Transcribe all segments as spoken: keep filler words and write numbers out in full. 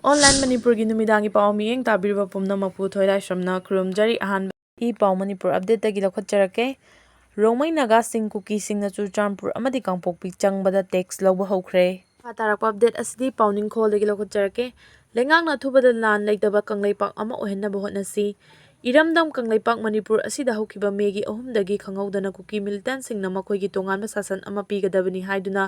Online ꯃꯅꯤꯄꯨꯔꯒꯤ ꯅꯨꯃꯤꯗꯥꯡꯒꯤ ꯄꯥꯎ ꯃꯤꯠꯌꯦꯡ ꯇꯥꯕꯤꯔꯤꯕ ꯄꯨꯝꯅꯃꯛꯄꯨ ꯊꯣꯏꯔꯥꯏꯁꯝꯅ ꯈꯨꯔꯨꯝꯖꯔꯤ꯫ ꯑꯍꯥꯟꯕ ꯏ ꯄꯥꯎ ꯃꯅꯤꯄꯨꯔ updateꯇꯒꯤ ꯂꯧꯈꯠꯆꯔꯛꯀꯦ꯫ ꯔꯣꯡꯃꯩ ꯅꯥꯒꯥꯁꯤꯡ, ꯀꯨꯀꯤꯁꯤꯡꯅ ꯆꯨꯔꯆꯥꯟꯄꯨꯔ ꯑꯃꯗꯤ ꯀꯥꯡꯄꯣꯛꯄꯤ ꯆꯪꯕꯗ tax ꯂꯧꯕ ꯍꯧꯈ꯭ꯔꯦ꯫ ꯃꯈꯥ ꯇꯥꯔꯛꯄ update ꯑꯁꯤꯗꯤ ꯄꯥꯎꯅꯤꯡꯈꯣꯜꯗꯒꯤ ꯂꯧꯈꯠꯆꯔꯛꯀꯦ꯫ ꯂꯩꯉꯥꯛꯅ ꯑꯊꯨꯕꯗ ꯂꯥꯟ ꯂꯩꯇꯕ ꯀꯪꯂꯩꯄꯥꯛ ꯑꯃ ꯑꯣꯏꯍꯟꯅꯕ ꯍꯣꯠꯅꯁꯤ꯫ ꯏꯔꯝꯗꯝ ꯀꯪꯂꯩꯄꯥꯛ ꯃꯅꯤꯄꯨꯔ ꯑꯁꯤꯗ ꯍꯧꯈꯤꯕ ꯃꯦꯒꯤ ꯑꯍꯨꯝꯗꯒꯤ ꯈꯪꯍꯧꯗꯅ ꯀꯨꯀꯤ militantꯁꯤꯡꯅ ꯃꯈꯣꯏꯒꯤ ꯇꯣꯉꯥꯟꯕ ꯁꯥꯁꯟ ꯑꯃ ꯄꯤꯒꯗꯕꯅꯤ ꯍꯥꯏꯗꯨꯅ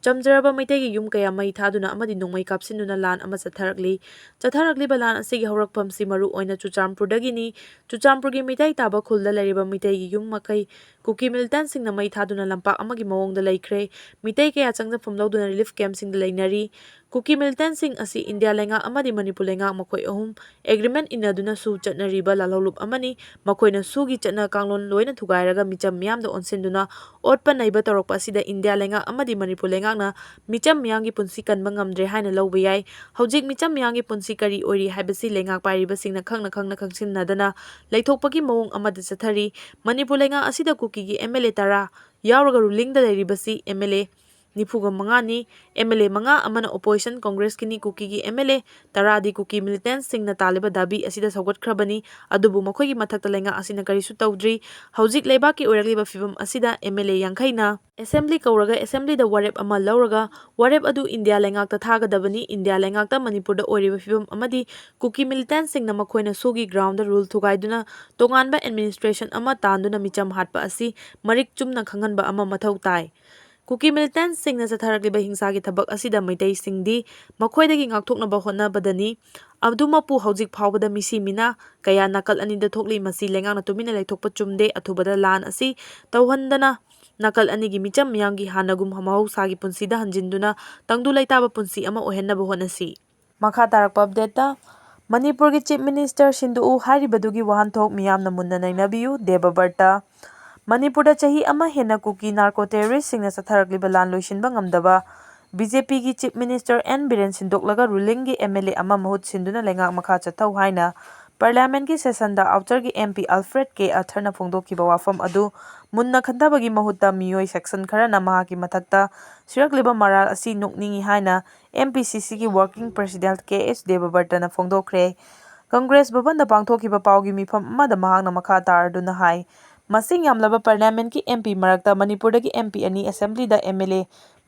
ꯆꯝꯖꯔꯕ ꯃꯩꯇꯩꯒꯤ ꯌꯨꯝ ꯀꯌꯥ ꯃꯩ ꯊꯥꯗꯨꯅ ꯑꯃꯗꯤ ꯅꯣꯡꯃꯩ ꯀꯥꯞꯁꯤꯟꯗꯨꯅ ꯂꯥꯟ ꯑꯃ ꯆꯠꯊꯔꯛꯂꯤ꯫ ꯆꯠꯊꯔꯛꯂꯤꯕ ꯂꯥꯟ ꯑꯁꯤꯒꯤ ꯍꯧꯔꯛꯐꯝꯁꯤ ꯃꯔꯨ ꯑꯣꯏꯅ ꯆꯨꯔꯆꯥꯟꯄꯨꯔꯗꯒꯤꯅꯤ꯫ ꯆꯨꯔꯆꯥꯟꯄꯨꯔꯒꯤ ꯃꯤꯇꯩ ꯇꯥꯕ ꯈꯨꯜꯗ ꯂꯩꯔꯤꯕ ꯃꯤꯇꯩꯒꯤ ꯌꯨꯝ ꯃꯈꯩ ꯀꯨꯀꯤ militantꯁꯤꯡꯅ ꯃꯩ ꯊꯥꯗꯨꯅ ꯂꯝꯄꯥꯛ ꯑꯃꯒꯤ ꯃꯑꯣꯡꯗ ꯂꯩꯈ꯭ꯔꯦ꯫ ꯃꯤꯇꯩ ꯀꯌꯥ ꯆꯪꯖꯐꯝ ꯂꯧꯗꯨꯅ relief campꯁꯤꯡꯗ ꯂꯩꯅꯔꯤ꯫ ꯀꯨꯀꯤ militantꯁꯤꯡ ꯑꯁꯤ ꯏꯟꯗꯤꯌꯥ ꯂꯩꯉꯥꯛ ꯑꯃꯗꯤ ꯃꯅꯤꯄꯨꯔ ꯂꯩꯉꯥꯛ ꯃꯈꯣꯏ ꯑꯍꯨꯝ agreement ꯏꯟꯅꯗꯨꯅꯁꯨ ꯆꯠꯅꯔꯤꯕ ꯂꯥꯜꯍꯧꯂꯨꯞ ꯑꯃꯅꯤ꯫ ꯃꯈꯣꯏꯅ ꯁꯨꯒꯤ ꯆꯠꯅ ꯀꯥꯡꯂꯣꯟ ꯂꯣꯏꯅ ꯊꯨꯒꯥꯏꯔꯒ ꯃꯤꯆꯝ ꯃꯤꯌꯥꯝꯗ ꯑꯣꯟꯁꯤꯟꯗꯨꯅ ꯑꯣꯠꯄ ꯅꯩꯕ ꯇꯧꯔꯛꯄ ꯑꯁꯤꯗ ꯏꯟꯗꯤꯌꯥ ꯂꯩꯉꯥꯛ ꯑꯃꯗꯤ ꯃꯅꯤꯄꯨꯔ ꯂꯩꯉꯥꯛꯅ ꯃꯤꯆꯝ ꯃꯤꯌꯥꯝꯒꯤ ꯄꯨꯟꯁꯤ ꯀꯟꯕ ꯉꯝꯗ꯭ꯔꯦ ꯍꯥꯏꯅ ꯂꯧꯕ ꯌꯥꯏ꯫ ꯍꯧꯖꯤꯛ ꯃꯤꯆꯝ ꯃꯤꯌꯥꯝꯒꯤ ꯄꯨꯟꯁꯤ ꯀꯔꯤ ꯑꯣꯏꯔꯤ ꯍꯥꯏꯕꯁꯤ ꯂꯩꯉꯥꯛ ꯄꯥꯏꯔꯤꯕꯁꯤꯡꯅ ꯈꯪꯅ ꯈꯪꯅ ꯈꯪꯁꯤꯟꯅꯗꯅ ꯂꯩꯊꯣꯛꯄꯒꯤ ꯃꯑꯣꯡ ꯑꯃꯗ ꯆꯠꯊꯔꯤ꯫ ꯃꯅꯤꯄꯨꯔ ꯂꯩꯉꯥꯛ ꯑꯁꯤꯗ ꯀꯨꯀꯤꯒꯤ MLA ꯇꯔꯥ ꯌꯥꯎꯔꯒ rulingꯗ ꯂꯩꯔꯤꯕꯁꯤ MLA ꯅꯤꯐꯨꯒ ꯃꯉꯥꯅꯤ꯫ MLA ꯃꯉꯥ ꯑꯃꯅ opposition Congressꯀꯤꯅꯤ꯫ ꯀꯨꯀꯤꯒꯤ MLA ꯇꯔꯥꯗꯤ ꯀꯨꯀꯤ militantꯁꯤꯡꯅ ꯇꯥꯜꯂꯤꯕ ꯗꯥꯕꯤ ꯑꯁꯤꯗ ꯁꯧꯒꯠꯈ꯭ꯔꯕꯅꯤ꯫ ꯑꯗꯨꯕꯨ ꯃꯈꯣꯏꯒꯤ ꯃꯊꯛꯇ ꯂꯩꯉꯥꯛ ꯑꯁꯤꯅ ꯀꯔꯤꯁꯨ ꯇꯧꯗ꯭ꯔꯤ꯫ ꯍꯧꯖꯤꯛ ꯂꯩꯕꯥꯛꯀꯤ ꯑꯣꯏꯔꯛꯂꯤꯕ ꯐꯤꯕꯝ ꯑꯁꯤꯗ MLA ꯌꯥꯡꯈꯩꯅ assembly ꯀꯧꯔꯒ assemblyꯗ ꯋꯥꯔꯦꯞ ꯑꯃ ꯂꯧꯔꯒ ꯋꯥꯔꯦꯞ ꯑꯗꯨ ꯏꯟꯗꯤꯌꯥ ꯂꯩꯉꯥꯛꯇ ꯊꯥꯒꯗꯕꯅꯤ꯫ ꯏꯟꯗꯤꯌꯥ ꯂꯩꯉꯥꯛꯇ ꯃꯅꯤꯄꯨꯔꯗ ꯑꯣꯏꯔꯤꯕ ꯐꯤꯕꯝ ꯑꯃꯗꯤ ꯀꯨꯀꯤ militantꯁꯤꯡꯅ ꯃꯈꯣꯏꯅ ꯁꯨꯒꯤ groundꯗ rule ꯊꯨꯒꯥꯏꯗꯨꯅ ꯇꯣꯉꯥꯟꯕ administration ꯑꯃ ꯇꯥꯟꯗꯨꯅ ꯃꯤꯆꯝ ꯍꯥꯠꯄ ꯑꯁꯤ ꯃꯔꯤꯛ ꯆꯨꯝꯅ ꯈꯪꯍꯟꯕ ꯑꯃ ꯃꯊꯧ ꯇꯥꯏ꯫ ꯀꯨꯀꯤ militantꯁꯤꯡꯅ ꯆꯠꯊꯔꯛꯂꯤꯕ ꯍꯤꯡꯁꯥꯒꯤ ꯊꯕꯛ ꯑꯁꯤꯗ ꯃꯩꯇꯩꯁꯤꯡꯗꯤ ꯃꯈꯣꯏꯗꯒꯤ ꯉꯥꯛꯊꯣꯛꯅꯕ ꯍꯣꯠꯅꯕꯗꯅꯤ꯫ ꯑꯗꯨꯃꯛꯄꯨ ꯍꯧꯖꯤꯛ ꯐꯥꯎꯕꯗ ꯃꯤꯁꯤ ꯃꯤꯅꯥ ꯀꯌꯥ ꯅꯥꯀꯜ ꯑꯅꯤꯗ ꯊꯣꯛꯂꯤ꯫ ꯃꯁꯤ ꯂꯩꯉꯥꯛꯅ ꯇꯨꯃꯤꯟꯅ ꯂꯩꯊꯣꯛꯄ ꯆꯨꯝꯗꯦ꯫ ꯑꯊꯨꯕꯗ ꯂꯥꯟ ꯑꯁꯤ ꯇꯧꯍꯟꯗꯅ ꯅꯥꯀꯜ ꯑꯅꯤꯒꯤ ꯃꯤꯆꯝ ꯃꯤꯌꯥꯝꯒꯤ ꯍꯥꯟꯅꯒꯨꯝ ꯃꯍꯧꯁꯥꯒꯤ ꯄꯨꯟꯁꯤꯗ ꯍꯟꯖꯤꯟꯗꯨꯅ ꯇꯪꯗꯨ ꯂꯩꯇꯥꯕ ꯄꯨꯟꯁꯤ ꯑꯃ ꯑꯣꯏꯍꯟꯅꯕ ꯍꯣꯠꯅꯁꯤ꯫ ꯃꯈꯥ ꯇꯥꯔꯛꯄ updateꯇ, ꯃꯅꯤꯄꯨꯔꯒꯤ Chief Minister ꯁꯤꯟꯗꯣꯛꯎ ꯍꯥꯏꯔꯤꯕꯗꯨꯒꯤ ꯋꯥꯍꯟꯊꯣꯛ ꯃꯤꯌꯥꯝꯅ ꯃꯨꯟꯅ ꯅꯩꯅꯕꯤꯌꯨ꯫ ꯗꯦꯕꯕ꯭ꯔꯇ꯫ ꯃꯅꯤꯄꯨꯔꯗ ꯆꯍꯤ ꯑꯃ ꯍꯦꯟꯅ ꯀꯨꯀꯤ narco terroristꯁꯤꯡꯅ ꯆꯠꯊꯔꯛꯂꯤꯕ ꯂꯥꯟ ꯂꯣꯏꯁꯤꯟꯕ ꯉꯝꯗꯕ BJPꯒꯤ Chief Minister ꯑꯦꯟ ꯕꯤꯔꯦꯟ ꯁꯤꯟꯗꯣꯛꯂꯒ rulingꯒꯤ MLA ꯑꯃ ꯃꯍꯨꯠ ꯁꯤꯟꯗꯨꯅ ꯂꯩꯉꯥꯛ ꯃꯈꯥ ꯆꯠꯊꯧ ꯍꯥꯏꯅ Parliamentꯀꯤ sessionꯗ Outerꯒꯤ MP Alfred K Arthurꯅ ꯐꯣꯡꯗꯣꯛꯈꯤꯕ ꯋꯥꯐꯝ ꯑꯗꯨ ꯃꯨꯟꯅ ꯈꯟꯊꯕꯒꯤ ꯃꯍꯨꯠꯇ ꯃꯤꯑꯣꯏ section ꯈꯔꯅ ꯃꯍꯥꯛꯀꯤ ꯃꯊꯛꯇ ꯁꯤꯔꯛꯂꯤꯕ ꯃꯔꯥꯜ ꯑꯁꯤ ꯅꯣꯛꯅꯤꯡꯏ ꯍꯥꯏꯅ M P C C ꯒꯤ working president K H ꯗꯦꯕꯕꯔꯇꯅ ꯐꯣꯡꯗꯣꯛꯈ꯭ꯔꯦ꯫ Congress ꯚꯕꯟꯗ ꯄꯥꯡꯊꯣꯛꯈꯤꯕ ꯄꯥꯎꯒꯤ ꯃꯤꯐꯝ ꯑꯃꯗ ꯃꯍꯥꯛꯅ ꯃꯈꯥ ꯇꯥꯔꯗꯨꯅ ꯍꯥꯏ, ꯃꯁꯤꯡ ꯌꯥꯝꯂꯕ parliament ꯀꯤ M P ꯃꯔꯛꯇ ꯃꯅꯤꯄꯨꯔꯗꯒꯤ M P ꯑꯅꯤ, assembly the M L A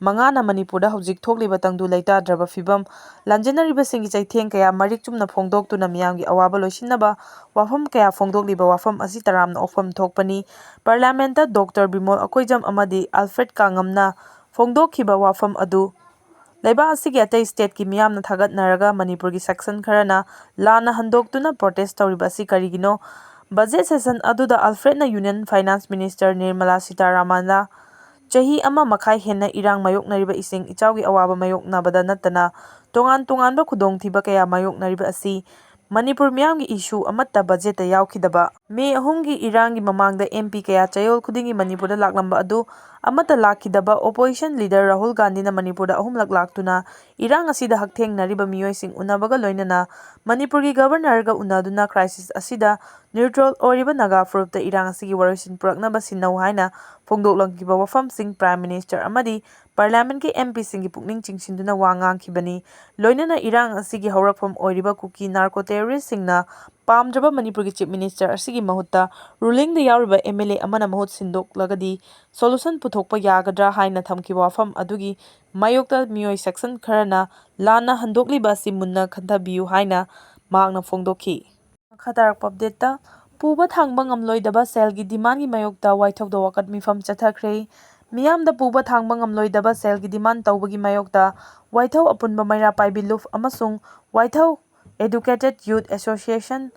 ꯃꯉꯥꯅ ꯃꯅꯤꯄꯨꯔꯗ ꯍꯧꯖꯤꯛ ꯊꯣꯛꯂꯤꯕ ꯇꯪꯗꯨ ꯂꯩꯇꯥꯗ꯭ꯔꯕ ꯐꯤꯚꯝ, ꯂꯥꯟꯖꯦꯟꯅꯔꯤꯕꯁꯤꯡꯒꯤ ꯆꯩꯊꯦꯡ ꯀꯌꯥ ꯃꯔꯤꯛ ꯆꯨꯝꯅ ꯐꯣꯡꯗꯣꯛꯇꯨꯅ ꯃꯤꯌꯥꯝꯒꯤ ꯑꯋꯥꯕ ꯂꯣꯏꯁꯤꯟꯅꯕ ꯋꯥꯐꯝ ꯀꯌꯥ ꯐꯣꯡꯗꯣꯛꯂꯤꯕ ꯋꯥꯐꯝ ꯑꯁꯤ ꯇꯔꯥꯝꯅ ꯑꯣꯛꯐꯝ ꯊꯣꯛꯄꯅꯤ꯫ Parliament ꯇ Doctor ꯕꯤꯃꯣꯜ ꯑꯀꯣꯏꯖꯝ ꯑꯃꯗꯤ ꯑꯜꯐ꯭ꯔꯦꯗ ꯀꯥꯉꯝꯅ ꯐꯣꯡꯗꯣꯛꯈꯤꯕ ꯋꯥꯐꯝ ꯑꯗꯨ ꯂꯩꯕꯥꯛ ꯑꯁꯤꯒꯤ ꯑꯇꯩ state ꯀꯤ ꯃꯤꯌꯥꯝꯅ ꯊꯥꯒꯠꯅꯔꯒ ꯃꯅꯤꯄꯨꯔꯒꯤ section ꯈꯔꯅ ꯂꯥꯟꯅ ꯍꯟꯗꯣꯛꯇꯨꯅ protest ꯇꯧꯔꯤꯕ ꯑꯁꯤ ꯀꯔꯤꯒꯤꯅꯣ? Budget session ꯑꯗꯨꯗ ꯑꯜꯐ꯭ꯔꯦꯗꯅ Union Finance Minister ꯅꯤꯔꯃꯂꯥ ꯁꯤꯇꯥꯔꯥꯃꯟꯗ ꯆꯍꯤ ꯑꯃ ꯃꯈꯥꯏ ꯍꯦꯟꯅ ꯏꯔꯥꯡ ꯃꯥꯌꯣꯛꯅꯔꯤꯕ ꯏꯁꯤꯡ ꯏꯆꯥꯎꯒꯤ ꯑꯋꯥꯕ ꯃꯥꯌꯣꯛꯅꯕꯗ ꯅꯠꯇꯅ ꯇꯣꯉꯥꯟ ꯇꯣꯉꯥꯟꯕ ꯈꯨꯗꯣꯡꯊꯤꯕ ꯀꯌꯥ ꯃꯥꯌꯣꯛꯅꯔꯤꯕ ꯑꯁꯤ ꯃꯅꯤꯄꯨꯔ ꯃꯤꯌꯥꯝꯒꯤ issue ꯑꯃꯠꯇ budget ꯇ ꯌꯥꯎꯈꯤꯗꯕ꯫ May ꯑꯍꯨꯝꯒꯤ ꯏꯔꯥꯡꯒꯤ ꯃꯃꯥꯡꯗ M P ꯀꯌꯥ ꯆꯌꯣꯜ ꯈꯨꯗꯤꯡꯒꯤ ꯃꯅꯤꯄꯨꯔꯗ ꯂꯥꯛꯂꯝꯕ ꯑꯗꯨ ꯑꯃꯠꯇ ꯂꯥꯛꯈꯤꯗꯕ opposition leader ꯔꯥꯍꯨꯜ ꯒꯥꯟꯙꯤꯅ ꯃꯅꯤꯄꯨꯔꯗ ꯑꯍꯨꯝꯂꯛ ꯂꯥꯛꯇꯨꯅ ꯏꯔꯥꯡ ꯑꯁꯤꯗ ꯍꯛꯊꯦꯡꯅꯔꯤꯕ ꯃꯤꯑꯣꯏꯁꯤꯡ ꯎꯅꯕꯒ ꯂꯣꯏꯅꯅ ꯃꯅꯤꯄꯨꯔꯒꯤ governor ꯒ ꯎꯅꯗꯨꯅ crisis ꯑꯁꯤꯗ neutral ꯑꯣꯏꯔꯤꯕ ꯅꯥꯒꯥ ꯐꯨꯔꯨꯞꯇ ꯏꯔꯥꯡ ꯑꯁꯤꯒꯤ ꯋꯥꯔꯣꯏꯁꯤꯟ ꯄꯨꯔꯛꯅꯕ ꯁꯤꯟꯅꯧ ꯍꯥꯏꯅ ꯐꯣꯡꯗꯣꯛꯂꯝꯈꯤꯕ ꯋꯥꯐꯝꯁꯤꯡ Prime Minister ꯑꯃꯗꯤ Parliament ꯀꯤ M P ꯁꯤꯡꯒꯤ ꯄꯨꯛꯅꯤꯡ ꯆꯤꯡꯁꯤꯟꯗꯨꯅ ꯋꯥ ꯉꯥꯡꯈꯤꯕꯅꯤ꯫ ꯂꯣꯏꯅꯅ ꯏꯔꯥꯡ ꯑꯁꯤꯒꯤ ꯍꯧꯔꯛꯐꯝ ꯑꯣꯏꯔꯤꯕ ꯀꯨꯀꯤ narco terrorist ꯁꯤꯡꯅ ꯄꯥꯝꯗ꯭ꯔꯕ ꯃꯅꯤꯄꯨꯔꯒꯤ Chief Minister ꯑꯁꯤꯒꯤ ꯃꯍꯨꯠꯇ ruling ꯗ ꯌꯥꯎꯔꯤꯕ M L A ꯑꯃꯅ ꯃꯍꯨꯠ ꯁꯤꯟꯗꯣꯛꯂꯒꯗꯤ solution ꯄꯨꯊꯣꯛꯄ ꯌꯥꯒꯗ꯭ꯔꯥ ꯍꯥꯏꯅ ꯊꯝꯈꯤꯕ ꯋꯥꯐꯝ ꯑꯗꯨꯒꯤ ꯃꯥꯌꯣꯛꯇ ꯃꯤꯑꯣꯏ section ꯈꯔꯅ ꯂꯥꯟꯅ ꯍꯟꯗꯣꯛꯂꯤꯕ ꯑꯁꯤ ꯃꯨꯟꯅ ꯈꯟꯊꯕꯤꯌꯨ ꯍꯥꯏꯅ ꯃꯍꯥꯛꯅ ꯐꯣꯡꯗꯣꯛꯈꯤ꯫ ꯃꯈꯥ ꯇꯥꯔꯛꯄ update ꯇ, ꯄꯨꯕ ꯊꯥꯡꯕ ꯉꯝꯂꯣꯏꯗꯕ ꯁꯦꯜꯒꯤ demand ꯒꯤ ꯃꯥꯌꯣꯛꯇ ꯋꯥꯏꯊꯧꯗ ꯋꯥꯀꯠ ꯃꯤꯐꯝ ꯆꯠꯊꯈ꯭ꯔꯦ꯫ ꯃꯤꯌꯥꯝꯗ ꯄꯨꯕ ꯊꯥꯡꯕ ꯉꯝꯂꯣꯏꯗꯕ ꯁꯦꯜꯒꯤ demand ꯇꯧꯕꯒꯤ ꯃꯥꯌꯣꯛꯇ ꯋꯥꯏꯊꯧ ꯑꯄꯨꯟꯕ ꯃꯩꯔꯥ ꯄꯥꯏꯕꯤ ꯂꯨꯞ ꯑꯃꯁꯨꯡ ꯋꯥꯏꯊꯧ Educated Youth Association,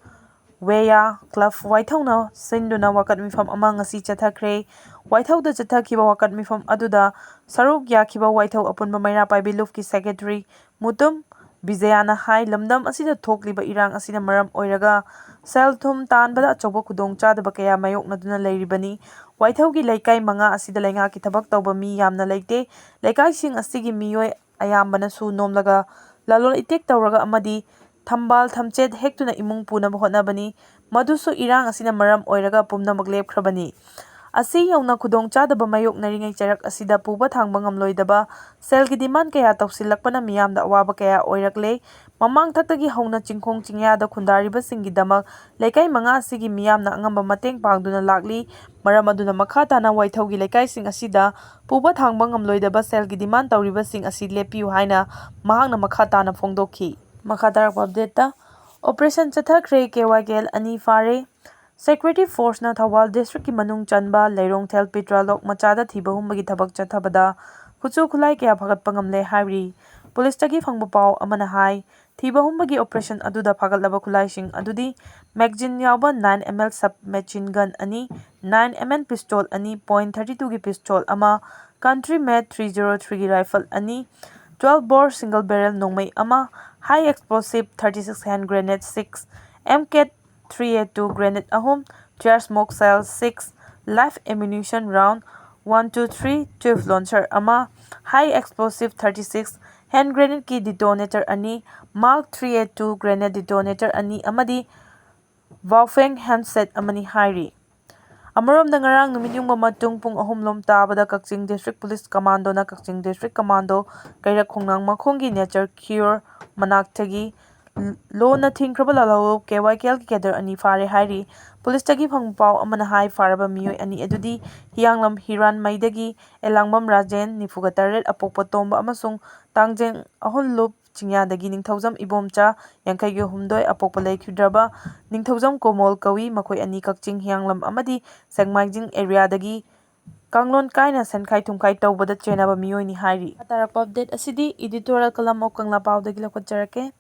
ꯋꯦꯌꯥ club ꯋꯥꯏꯊꯧꯅ ꯁꯤꯟꯗꯨꯅ ꯋꯥꯀꯠ ꯃꯤꯐꯝ ꯑꯃ ꯉꯁꯤ ꯆꯠꯊꯈ꯭ꯔꯦ꯫ ꯋꯥꯏꯊꯧꯗ ꯆꯠꯊꯈꯤꯕ ꯋꯥꯀꯠ ꯃꯤꯐꯝ ꯑꯗꯨꯗ ꯁꯔꯨꯛ ꯌꯥꯈꯤꯕ ꯋꯥꯏꯊꯧ ꯑꯄꯨꯟꯕ ꯃꯩꯔꯥ ꯄꯥꯏꯕꯤ ꯂꯨꯞꯀꯤ secretary ꯃꯨꯇꯨꯝ ꯕꯤꯖꯌꯥꯅ ꯍꯥꯏ, ꯂꯝꯗꯝ ꯑꯁꯤꯗ ꯊꯣꯛꯂꯤꯕ ꯏꯔꯥꯡ ꯑꯁꯤꯅ ꯃꯔꯝ ꯑꯣꯏꯔꯒ ꯁꯦꯜ ꯊꯨꯝ ꯇꯥꯟꯕꯗ ꯑꯆꯧꯕ ꯈꯨꯗꯣꯡꯆꯥꯗꯕ ꯀꯌꯥ ꯃꯥꯌꯣꯛꯅꯗꯨꯅ ꯂꯩꯔꯤꯕꯅꯤ꯫ ꯋꯥꯏꯊꯧꯒꯤ ꯂꯩꯀꯥꯏ ꯃꯉꯥ ꯑꯁꯤꯗ ꯂꯩꯉꯥꯛꯀꯤ ꯊꯕꯛ ꯇꯧꯕ ꯃꯤ ꯌꯥꯝꯅ ꯂꯩꯇꯦ꯫ ꯂꯩꯀꯥꯏꯁꯤꯡ ꯑꯁꯤꯒꯤ ꯃꯤꯑꯣꯏ ꯑꯌꯥꯝꯕꯅꯁꯨ ꯅꯣꯝꯂꯒ ꯂꯂꯣꯟ ꯏꯇꯤꯛ ꯇꯧꯔꯒ ꯑꯃꯗꯤ ꯊꯝꯕꯥꯜ ꯊꯝꯆꯦꯠ ꯍꯦꯛꯇꯨꯅ ꯏꯃꯨꯡ ꯄꯨꯅꯕ ꯍꯣꯠꯅꯕꯅꯤ꯫ ꯃꯗꯨꯁꯨ ꯏꯔꯥꯡ ꯑꯁꯤꯅ ꯃꯔꯝ ꯑꯣꯏꯔꯒ ꯄꯨꯝꯅꯃꯛ ꯂꯦꯞꯈ꯭ꯔꯕꯅꯤ꯫ ꯑꯁꯤ ꯌꯧꯅ ꯈꯨꯗꯣꯡꯆꯥꯗꯕ ꯃꯥꯌꯣꯛꯅꯔꯤꯉꯩ ꯆꯩꯔꯛ ꯑꯁꯤꯗ ꯄꯨꯕ ꯊꯥꯡꯕ ꯉꯝꯂꯣꯏꯗꯕ ꯁꯦꯜꯒꯤ demand ꯀꯌꯥ ꯇꯧꯁꯤꯜꯂꯛꯄꯅ ꯃꯤꯌꯥꯝꯗ ꯑꯋꯥꯕ ꯀꯌꯥ ꯑꯣꯏꯔꯛꯂꯦ꯫ ꯃꯃꯥꯡꯊꯛꯇꯒꯤ ꯍꯧꯅ ꯆꯤꯡꯈꯣꯡ ꯆꯤꯡꯌꯥꯗ ꯈꯨꯟꯗꯥꯔꯤꯕꯁꯤꯡꯒꯤꯗꯃꯛ ꯂꯩꯀꯥꯏ ꯃꯉꯥ ꯑꯁꯤꯒꯤ ꯃꯤꯌꯥꯝꯅ ꯑꯉꯝꯕ ꯃꯇꯦꯡ ꯄꯥꯡꯗꯨꯅ ꯂꯥꯛꯂꯤ꯫ ꯃꯔꯝ ꯑꯗꯨꯅ ꯃꯈꯥ ꯇꯥꯅ ꯋꯥꯏꯊꯧꯒꯤ ꯂꯩꯀꯥꯏꯁꯤꯡ ꯑꯁꯤꯗ ꯄꯨꯕ ꯊꯥꯡꯕ ꯉꯝꯂꯣꯏꯗꯕ ꯁꯦꯜꯒꯤ demand ꯇꯧꯔꯤꯕꯁꯤꯡ ꯑꯁꯤ ꯂꯦꯞꯄꯤꯌꯨ ꯍꯥꯏꯅ ꯃꯍꯥꯛꯅ ꯃꯈꯥ ꯇꯥꯅ ꯐꯣꯡꯗꯣꯛꯈꯤ꯫ ꯃꯈꯥ ꯇꯥꯔꯛꯄ updateꯇ, operation ꯆꯠꯊꯈ꯭ꯔꯦ, ꯀꯦ ꯋꯥꯏ ꯀꯦ ꯑꯦꯜ ꯑꯅꯤ ꯐꯥꯔꯦ꯫ Security Forceꯅ ꯊꯧꯕꯥꯜ districtꯀꯤ ꯃꯅꯨꯡ ꯆꯟꯕ ꯂꯩꯔꯣꯡꯊꯦꯜ ꯄꯤꯇ꯭ꯔꯥꯂꯣꯛ ꯃꯆꯥꯗ ꯊꯤꯕ ꯍꯨꯝꯕꯒꯤ ꯊꯕꯛ ꯆꯠꯊꯕꯗ ꯈꯨꯠꯁꯨ ꯈꯨꯠꯂꯥꯏ ꯀꯌꯥ ꯐꯥꯒꯠꯄ ꯉꯝꯂꯦ ꯍꯥꯏꯔꯤ꯫ ꯄꯨꯂꯤꯁꯇꯒꯤ ꯐꯪꯕ ꯄꯥꯎ ꯑꯃꯅ ꯍꯥꯏ, ꯊꯤꯕ ꯍꯨꯝꯕꯒꯤ operation ꯑꯗꯨꯗ ꯐꯥꯒꯠꯂꯕ ꯈꯨꯠꯂꯥꯏꯁꯤꯡ ꯑꯗꯨꯗꯤ magazine ꯌꯥꯎꯕ nine M L sub machine gun ꯑꯅꯤ, nine M L pistol ꯑꯅꯤ, point thirty twoꯒꯤ pistol ꯑꯃ, country made three zero threeꯒꯤ rifle ꯑꯅꯤ, twelve bore single barrel ꯅꯣꯡꯃꯩ ꯑꯃ, high explosive thirty six hand grenade six, M K three eight two grenade ꯑꯍꯨꯝ, tear smoke shell six, live ammunition round one two three, tube launcher ꯑꯃ, high explosive thirty six, hand grenadeꯀꯤ detonator ꯑꯅꯤ, Mark three eight two grenade detonator ꯑꯅꯤ ꯑꯃꯗꯤ Baofeng handset ꯑꯃꯅꯤ ꯍꯥꯏꯔꯤ꯫ ꯑꯃꯔꯣꯝꯗ, ꯉꯔꯥꯡ ꯅꯨꯃꯤꯠ ꯌꯨꯡꯕ ꯃꯇꯨꯡ ꯄꯨꯡ ꯑꯍꯨꯝ ꯂꯣꯝ ꯇꯥꯕꯗ ꯀꯛꯆꯤꯡ district police commandoꯅ ꯀꯛꯆꯤꯡ district commando ꯀꯩꯔꯛ ꯈꯣꯡꯅꯥꯡ ꯃꯈꯣꯡꯒꯤ Nature Cure ꯃꯅꯥꯛꯇꯒꯤ ꯂꯣꯟꯅ ꯊꯤꯡꯈ꯭ꯔꯕ ꯂꯥꯜꯍꯧꯂꯨꯞ ꯀꯦ ꯋꯥꯏ ꯀꯦ ꯑꯦꯜꯒꯤ cadre ꯑꯅꯤ ꯐꯥꯔꯦ ꯍꯥꯏꯔꯤ꯫ ꯄꯨꯂꯤꯁꯇꯒꯤ ꯐꯪꯕ ꯄꯥꯎ ꯑꯃꯅ ꯍꯥꯏ, ꯐꯥꯔꯕ ꯃꯤꯑꯣꯏ ꯑꯅꯤ ꯑꯗꯨꯗꯤ ꯍꯤꯌꯥꯡꯂꯝ ꯍꯤꯔꯥꯟꯃꯩꯗꯒꯤ ꯑꯦꯂꯥꯡꯕꯝ ꯔꯥꯖꯦꯟ, ꯅꯤꯐꯨꯒ ꯇꯔꯦꯠ, ꯑꯄꯣꯛꯄ ꯇꯣꯝꯕ ꯑꯃꯁꯨꯡ ꯇꯥꯡꯖꯦꯡ ꯑꯍꯨꯜꯂꯨꯞ ꯆꯤꯡꯌꯥꯗꯒꯤ ꯅꯤꯡꯊꯧꯖꯝ ꯏꯕꯣꯝꯆꯥ, ꯌꯥꯡꯈꯩꯒ ꯍꯨꯝꯗꯣꯏ, ꯑꯄꯣꯛꯄ ꯂꯩꯈꯤꯗ꯭ꯔꯕ ꯅꯤꯡꯊꯧꯖꯝ ꯀꯣꯃꯣꯜ ꯀꯧꯏ꯫ ꯃꯈꯣꯏ ꯑꯅꯤ ꯀꯛꯆꯤꯡ ꯍꯤꯌꯥꯡꯂꯝ ꯑꯃꯗꯤ ꯁꯦꯛꯃꯥꯏꯖꯤꯡ areaꯗꯒꯤ ꯀꯥꯡꯂꯣꯟ ꯀꯥꯏꯅ ꯁꯦꯟꯈꯥꯏ ꯊꯨꯝꯈꯥꯏ ꯇꯧꯕꯗ ꯆꯦꯟꯅꯕ ꯃꯤꯑꯣꯏꯅꯤ ꯍꯥꯏꯔꯤ꯫ ꯇꯥꯔꯛꯄ update ꯑꯁꯤꯗꯤ editorial column of ꯀꯪꯂꯥ ꯄꯥꯎꯗꯒꯤ ꯂꯧꯈꯠꯆꯔꯛꯀꯦ꯫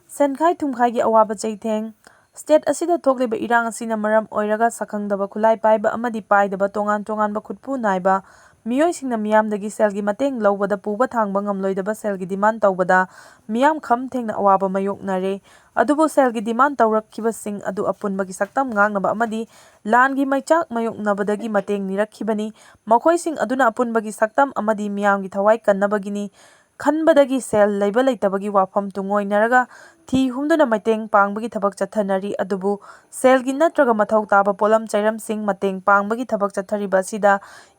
ꯁꯦꯟꯈꯥꯏ ꯊꯨꯝꯈꯥꯏꯒꯤ ꯑꯋꯥꯕ ꯆꯩꯊꯦꯡ꯫ State ꯑꯁꯤꯗ ꯊꯣꯛꯂꯤꯕ ꯏꯔꯥꯡ ꯑꯁꯤꯅ ꯃꯔꯝ ꯑꯣꯏꯔꯒ ꯁꯛꯈꯪꯗꯕ ꯈꯨꯠꯂꯥꯏ ꯄꯥꯏꯕ ꯑꯃꯗꯤ ꯄꯥꯏꯗꯕ ꯇꯣꯉꯥꯟ ꯇꯣꯉꯥꯟꯕ ꯈꯨꯠꯄꯨ ꯅꯥꯏꯕ ꯃꯤꯑꯣꯏꯁꯤꯡꯅ ꯃꯤꯌꯥꯝꯗꯒꯤ ꯁꯦꯜꯒꯤ ꯃꯇꯦꯡ ꯂꯧꯕꯗ ꯄꯨꯕ ꯊꯥꯡꯕ ꯉꯝꯂꯣꯏꯗꯕ ꯁꯦꯜꯒꯤ demand ꯇꯧꯕꯗ ꯃꯤꯌꯥꯝ ꯈꯝ ꯊꯦꯡꯅ ꯑꯋꯥꯕ ꯃꯥꯌꯣꯛꯅꯔꯦ꯫ ꯑꯗꯨꯕꯨ ꯁꯦꯜꯒꯤ demand ꯇꯧꯔꯛꯈꯤꯕꯁꯤꯡ ꯑꯗꯨ ꯑꯄꯨꯟꯕꯒꯤ ꯁꯛꯇꯝ ꯉꯥꯛꯅꯕ ꯑꯃꯗꯤ ꯂꯥꯟꯒꯤ ꯃꯩꯆꯥꯛ ꯃꯥꯌꯣꯛꯅꯕꯗꯒꯤ ꯃꯇꯦꯡ ꯅꯤꯔꯛꯈꯤꯕꯅꯤ꯫ ꯃꯈꯣꯏꯁꯤꯡ ꯑꯗꯨꯅ ꯑꯄꯨꯟꯕꯒꯤ ꯁꯛꯇꯝ ꯑꯃꯗꯤ ꯃꯤꯌꯥꯝꯒꯤ ꯊꯋꯥꯏ ꯀꯟꯅꯕꯒꯤꯅꯤ ꯈꯟꯕꯗꯒꯤ ꯁꯦꯜ ꯂꯩꯕ ꯂꯩꯇꯕꯒꯤ ꯋꯥꯐꯝ ꯇꯨꯡꯑꯣꯏꯅꯔꯒ ꯊꯤ ꯍꯨꯝꯗꯨꯅ ꯃꯇꯦꯡ ꯄꯥꯡꯕꯒꯤ ꯊꯕꯛ ꯆꯠꯊꯅꯔꯤ꯫ ꯑꯗꯨꯕꯨ ꯁꯦꯜꯒꯤ ꯅꯠꯇ꯭ꯔꯒ ꯃꯊꯧ ꯇꯥꯕ ꯄꯣꯠꯂꯝ ꯆꯩꯔꯝꯁꯤꯡ ꯃꯇꯦꯡ ꯄꯥꯡꯕꯒꯤ ꯊꯕꯛ ꯆꯠꯊꯔꯤꯕ ꯑꯁꯤꯗ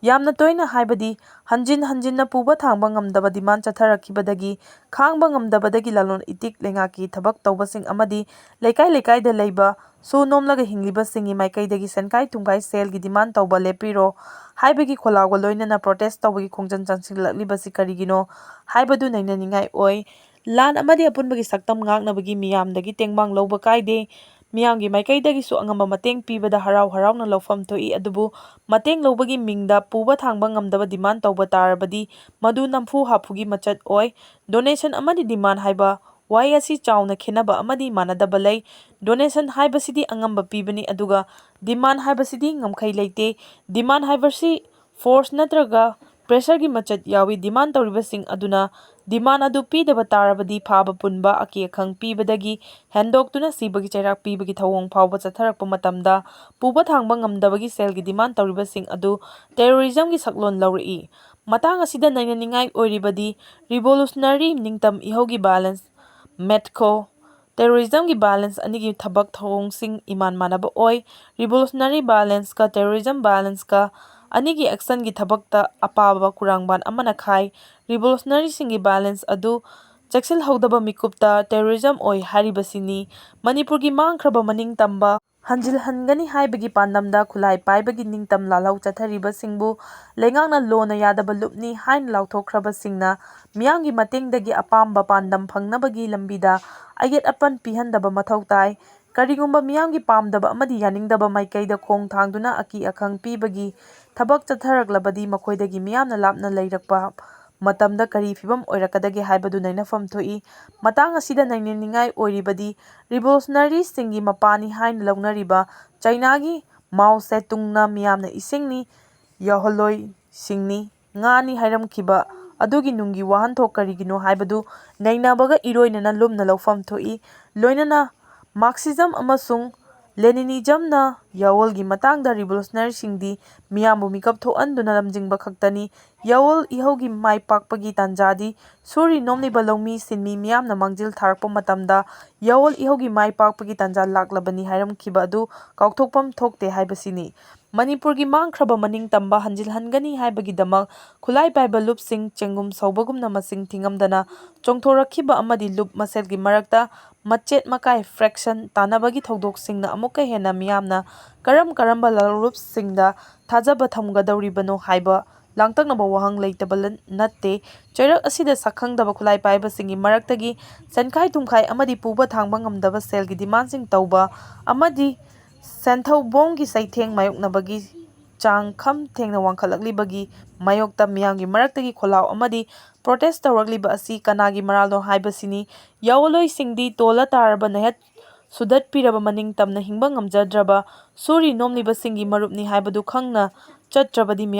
ꯌꯥꯝꯅ ꯇꯣꯏꯅ, ꯍꯥꯏꯕꯗꯤ ꯍꯟꯖꯤꯟ ꯍꯟꯖꯤꯟꯅ ꯄꯨꯕ ꯊꯥꯡꯕ ꯉꯝꯗꯕ demand ꯆꯠꯊꯔꯛꯈꯤꯕꯗꯒꯤ, ꯈꯥꯡꯕ ꯉꯝꯗꯕꯗꯒꯤ ꯂꯂꯣꯟ ꯏꯇꯤꯛ ꯂꯩꯉꯥꯛꯀꯤ ꯊꯕꯛ ꯇꯧꯕꯁꯤꯡ ꯑꯃꯗꯤ ꯂꯩꯀꯥꯏ ꯂꯩꯀꯥꯏꯗ ꯂꯩꯕ ꯁꯨ ꯅꯣꯝꯂꯒ ꯍꯤꯡꯂꯤꯕꯁꯤꯡꯒꯤ ꯃꯥꯏꯀꯩꯗꯒꯤ ꯁꯦꯟꯈꯥꯏ ꯊꯨꯝꯈꯥꯏ, ꯁꯦꯜꯒꯤ demand ꯇꯧꯕ ꯂꯦꯞꯄꯤꯔꯣ ꯍꯥꯏꯕꯒꯤ ꯈꯣꯜꯂꯥꯎꯒ ꯂꯣꯏꯅꯅ protest ꯇꯧꯕꯒꯤ ꯈꯣꯡꯖꯪ ꯆꯪꯁꯤꯜꯂꯛꯂꯤꯕꯁꯤ ꯀꯔꯤꯒꯤꯅꯣ ꯍꯥꯏꯕꯗꯨ ꯅꯩꯅꯅꯤꯡꯉꯥꯏ ꯑꯣꯏ꯫ ꯂꯥꯟ ꯑꯃꯗꯤ ꯑꯄꯨꯟꯕꯒꯤ ꯁꯛꯇꯝ ꯉꯥꯛꯅꯕꯒꯤ ꯃꯤꯌꯥꯝꯗꯒꯤ ꯇꯦꯡꯕꯥꯡ ꯂꯧꯕ ꯀꯥꯏꯗꯦ꯫ ꯃꯤꯌꯥꯝꯒꯤ ꯃꯥꯏꯀꯩꯗꯒꯤꯁꯨ ꯑꯉꯝꯕ ꯃꯇꯦꯡ ꯄꯤꯕꯗ ꯍꯔꯥꯎ ꯍꯔꯥꯎꯅ ꯂꯧꯐꯝ ꯊꯣꯛꯏ꯫ ꯑꯗꯨꯕꯨ ꯃꯇꯦꯡ ꯂꯧꯕꯒꯤ ꯃꯤꯡꯗ ꯄꯨꯕ ꯊꯥꯡꯕ ꯉꯝꯗꯕ demand ꯇꯧꯕ ꯇꯥꯔꯕꯗꯤ ꯃꯗꯨ ꯅꯝꯐꯨ ꯍꯥꯐꯨꯒꯤ ꯃꯆꯠ ꯑꯣꯏ꯫ Donation ꯑꯃꯗꯤ demand ꯍꯥꯏꯕ ꯋꯥꯍꯩ ꯑꯁꯤ ꯆꯥꯎꯅ ꯈꯦꯠꯅꯕ ꯑꯃꯗꯤ ꯃꯥꯟꯅꯗꯕ ꯂꯩ꯫ Donation ꯍꯥꯏꯕꯁꯤꯗꯤ ꯑꯉꯝꯕ ꯄꯤꯕꯅꯤ, ꯑꯗꯨꯒ demand ꯍꯥꯏꯕꯁꯤꯗꯤ ꯉꯝꯈꯩ ꯂꯩꯇꯦ꯫ Demand ꯍꯥꯏꯕꯁꯤ force ꯅꯠꯇ꯭ꯔꯒ pressure ꯒꯤ ꯃꯆꯠ ꯌꯥꯎꯏ꯫ Demand ꯇꯧꯔꯤꯕꯁꯤꯡ ꯑꯗꯨꯅ demand ꯑꯗꯨ ꯄꯤꯗꯕ ꯇꯥꯔꯕꯗꯤ ꯐꯥꯕ ꯄꯨꯟꯕ, ꯑꯀꯤ ꯑꯈꯪ ꯄꯤꯕꯗꯒꯤ ꯍꯦꯟꯗꯣꯛꯇꯨꯅ ꯁꯤꯕꯒꯤ ꯆꯩꯔꯥꯛ ꯄꯤꯕꯒꯤ ꯊꯧꯑꯣꯡ ꯐꯥꯎꯕ ꯆꯠꯊꯔꯛꯄ ꯃꯇꯝꯗ, ꯄꯨꯕ ꯊꯥꯡꯕ ꯉꯝꯗꯕꯒꯤ ꯁꯦꯜꯒꯤ demand ꯇꯧꯔꯤꯕꯁꯤꯡ ꯑꯗꯨ terrorism ꯒꯤ ꯁꯛꯂꯣꯟ ꯂꯧꯔꯛꯏ꯫ ꯃꯇꯥꯡ ꯑꯁꯤꯗ ꯅꯩꯅꯅꯤꯡꯉꯥꯏ ꯑꯣꯏꯔꯤꯕꯗꯤ revolutionary ꯅꯤꯡꯇꯝ ꯏꯍꯧꯒꯤ violence, ꯃꯦꯠꯈꯣ꯫ Terrorism ꯒꯤ violence ꯑꯅꯤꯒꯤ ꯊꯕꯛ ꯊꯧꯑꯣꯡꯁꯤꯡ ꯏꯃꯥꯟ ꯃꯥꯟꯅꯕ ꯑꯣꯏ꯫ Revolutionary violence ꯀ terrorism violence ꯀ ꯑꯅꯤꯒꯤ action ꯒꯤ ꯊꯕꯛꯇ ꯑꯄꯥꯕ ꯀꯨꯔꯥꯡꯕꯥꯟ ꯑꯃꯅ ꯈꯥꯏ꯫ Revolutionary ꯁꯤꯡꯒꯤ violence ꯑꯗꯨ ꯆꯦꯛꯁꯤꯜꯍꯧꯗꯕ ꯃꯤꯀꯨꯞꯇ terrorism ꯑꯣꯏ ꯍꯥꯏꯔꯤꯕꯁꯤꯅꯤ꯫ ꯃꯅꯤꯄꯨꯔꯒꯤ ꯃꯥꯡꯈ꯭ꯔꯕ ꯃꯅꯤꯡ ꯇꯝꯕ ꯍꯟꯖꯤꯜꯍꯟꯒꯅꯤ ꯍꯥꯏꯕꯒꯤ ꯄꯥꯟꯗꯝꯗ ꯈꯨꯠꯂꯥꯏ ꯄꯥꯏꯕꯒꯤ ꯅꯤꯡꯇꯝ ꯂꯥꯜꯍꯧ ꯆꯠꯊꯔꯤꯕꯁꯤꯡꯕꯨ ꯂꯩꯉꯥꯛꯅ ꯂꯣꯟꯅ ꯌꯥꯗꯕ ꯂꯨꯞꯅꯤ ꯍꯥꯏꯅ ꯂꯥꯎꯊꯣꯛꯈ꯭ꯔꯕꯁꯤꯡꯅ ꯃꯤꯌꯥꯝꯒꯤ ꯃꯇꯦꯡꯗꯒꯤ ꯑꯄꯥꯝꯕ ꯄꯥꯟꯗꯝ ꯐꯪꯅꯕꯒꯤ ꯂꯝꯕꯤꯗ ꯑꯌꯦꯠ ꯑꯄꯟ ꯄꯤꯍꯟꯗꯕ ꯃꯊꯧ ꯇꯥꯏ꯫ ꯀꯔꯤꯒꯨꯝꯕ ꯃꯤꯌꯥꯝꯒꯤ ꯄꯥꯝꯗꯕ ꯑꯃꯗꯤ ꯌꯥꯅꯤꯡꯗꯕ ꯃꯥꯏꯀꯩꯗ ꯈꯣꯡ ꯊꯥꯡꯗꯨꯅ ꯑꯀꯤ ꯑꯈꯪ ꯄꯤꯕꯒꯤ ꯊꯕꯛ ꯆꯠꯊꯔꯛꯂꯕꯗꯤ ꯃꯈꯣꯏꯗꯒꯤ ꯃꯤꯌꯥꯝꯅ ꯂꯥꯞꯅ ꯂꯩꯔꯛꯄ ꯃꯇꯝꯗ ꯀꯔꯤ ꯐꯤꯚꯝ ꯑꯣꯏꯔꯛꯀꯗꯒꯦ ꯍꯥꯏꯕꯗꯨ ꯅꯩꯅꯐꯝ ꯊꯣꯛꯏ꯫ ꯃꯇꯥꯡ ꯑꯁꯤꯗ ꯅꯩꯅꯅꯤꯡꯉꯥꯏ ꯑꯣꯏꯔꯤꯕꯗꯤ revolutionary ꯁꯤꯡꯒꯤ ꯃꯄꯥꯅꯤ ꯍꯥꯏꯅ ꯂꯧꯅꯔꯤꯕ ꯆꯩꯅꯥꯒꯤ ꯃꯥꯎ ꯁꯦ ꯇꯨꯡꯅ ꯃꯤꯌꯥꯝꯅ ꯏꯁꯤꯡꯅꯤ, ꯌꯥꯎꯍꯜꯂꯣꯏꯁꯤꯡꯅꯤ, ꯉꯥꯅꯤ ꯍꯥꯏꯔꯝꯈꯤꯕ ꯑꯗꯨꯒꯤ ꯅꯨꯡꯒꯤ ꯋꯥꯍꯟꯊꯣꯛ ꯀꯔꯤꯒꯤꯅꯣ ꯍꯥꯏꯕꯗꯨ ꯅꯩꯅꯕꯒ ꯏꯔꯣꯏꯅꯅ ꯂꯨꯝꯅ ꯂꯧꯐꯝ ꯊꯣꯛꯏ꯫ ꯂꯣꯏꯅꯅ Marxism ꯑꯃꯁꯨꯡ ꯂꯦꯅꯤꯅꯤꯖꯝꯅ ꯌꯥꯑꯣꯜꯒꯤ ꯃꯇꯥꯡꯗ ꯔꯤꯚꯣꯂꯨꯁꯅꯔꯤꯁꯤꯡꯗꯤ ꯃꯤꯌꯥꯝꯕꯨ ꯃꯤꯀꯞ ꯊꯣꯛꯍꯟꯗꯨꯅ ꯂꯝꯖꯤꯡꯕ ꯈꯛꯇꯅꯤ꯫ ꯌꯥꯑꯣꯜ ꯏꯍꯧꯒꯤ ꯃꯥꯏ ꯄꯥꯛꯄꯒꯤ ꯇꯥꯟꯖꯥꯗꯤ ꯁꯨꯔꯤ ꯅꯣꯝꯂꯤꯕ ꯂꯧꯃꯤ ꯁꯤꯟꯃꯤ ꯃꯤꯌꯥꯝꯅ ꯃꯥꯡꯖꯤꯜ ꯊꯥꯔꯛꯄ ꯃꯇꯝꯗ ꯌꯥꯑꯣꯜ ꯏꯍꯧꯒꯤ ꯃꯥꯏ ꯄꯥꯛꯄꯒꯤ ꯇꯥꯟꯖꯥ ꯂꯥꯛꯂꯕꯅꯤ ꯍꯥꯏꯔꯝꯈꯤꯕ ꯑꯗꯨ ꯀꯥꯎꯊꯣꯛꯐꯝ ꯊꯣꯛꯇꯦ ꯍꯥꯏꯕꯁꯤꯅꯤ꯫ ꯃꯅꯤꯄꯨꯔꯒꯤ ꯃꯥꯡꯈ꯭ꯔꯕ ꯃꯅꯤꯡ ꯇꯝꯕ ꯍꯟꯖꯤꯜꯍꯟꯒꯅꯤ ꯍꯥꯏꯕꯒꯤꯗꯃꯛ ꯈꯨꯠꯂꯥꯏ ꯄꯥꯏꯕ ꯂꯨꯞꯁꯤꯡ ꯆꯦꯡꯒꯨꯝ ꯁꯧꯕꯒꯨꯝꯅ ꯃꯁꯤꯡ ꯊꯤꯉꯝꯗꯅ ꯆꯣꯡꯊꯣꯔꯛꯈꯤꯕ ꯑꯃꯗꯤ ꯂꯨꯞ ꯃꯁꯦꯜꯒꯤ ꯃꯔꯛꯇ ꯃꯆꯦꯠ ꯃꯀꯥꯏ ꯐ꯭ꯔꯦꯛꯁꯟ ꯇꯥꯟꯅꯕꯒꯤ ꯊꯧꯗꯣꯛꯁꯤꯡꯅ ꯑꯃꯨꯛꯀ ꯍꯦꯟꯅ ꯃꯤꯌꯥꯝꯅ ꯀꯔꯝ ꯀꯔꯝꯕ ꯂꯨꯞꯁꯤꯡꯗ ꯊꯥꯖꯕ ꯊꯝꯒꯗꯧꯔꯤꯕꯅꯣ ꯍꯥꯏꯕ ꯂꯥꯡꯇꯛꯅꯕ ꯋꯥꯍꯪ ꯂꯩꯇꯕ ꯂ-, ꯅꯠꯇꯦ꯫ ꯆꯩꯔꯛ ꯑꯁꯤꯗ ꯁꯛꯈꯪꯗꯕ ꯈꯨꯠꯂꯥꯏ ꯄꯥꯏꯕꯁꯤꯡꯒꯤ ꯃꯔꯛꯇꯒꯤ ꯁꯦꯟꯈꯥꯏ ꯊꯨꯝꯈꯥꯏ ꯑꯃꯗꯤ ꯄꯨꯕ ꯊꯥꯡꯕ ꯉꯝꯗꯕ ꯁꯦꯜꯒꯤ ꯗꯤꯃꯥꯟꯁꯤꯡ ꯇꯧꯕ ꯑꯃꯗꯤ ꯁꯦꯟꯊꯧꯕꯣꯡꯒꯤ ꯆꯩꯊꯦꯡ ꯃꯥꯌꯣꯛꯅꯕꯒꯤ ꯆꯥꯡ ꯈꯝ ꯊꯦꯡꯅ ꯋꯥꯡꯈꯠꯂꯛꯂꯤꯕꯒꯤ ꯃꯥꯌꯣꯛꯇ ꯃꯤꯌꯥꯝꯒꯤ ꯃꯔꯛꯇꯒꯤ ꯈꯣꯜꯂꯥꯎ ꯑꯃꯗꯤ ꯄ꯭ꯔꯣꯇꯦꯁ ꯇꯧꯔꯛꯂꯤꯕ ꯑꯁꯤ ꯀꯅꯥꯒꯤ ꯃꯔꯥꯜꯅꯣ ꯍꯥꯏꯕꯁꯤꯅꯤ꯫ ꯌꯥꯑꯣꯜꯂꯣꯏꯁꯤꯡꯗꯤ ꯇꯣꯜꯂ ꯇꯥꯔꯕ ꯅꯩꯍꯠ ꯁꯨꯗꯠꯄꯤꯔꯕ ꯃꯅꯤꯡ ꯇꯝꯅ ꯍꯤꯡꯕ ꯉꯝꯖꯗ꯭ꯔꯕ ꯁꯨꯔꯤ ꯅꯣꯝꯂꯤꯕꯁꯤꯡꯒꯤ ꯃꯔꯨꯞꯅꯤ ꯍꯥꯏꯕꯗꯨ ꯈꯪꯅ ꯆꯠꯇ꯭ꯔꯕꯗꯤ ꯃꯤꯌꯥꯝ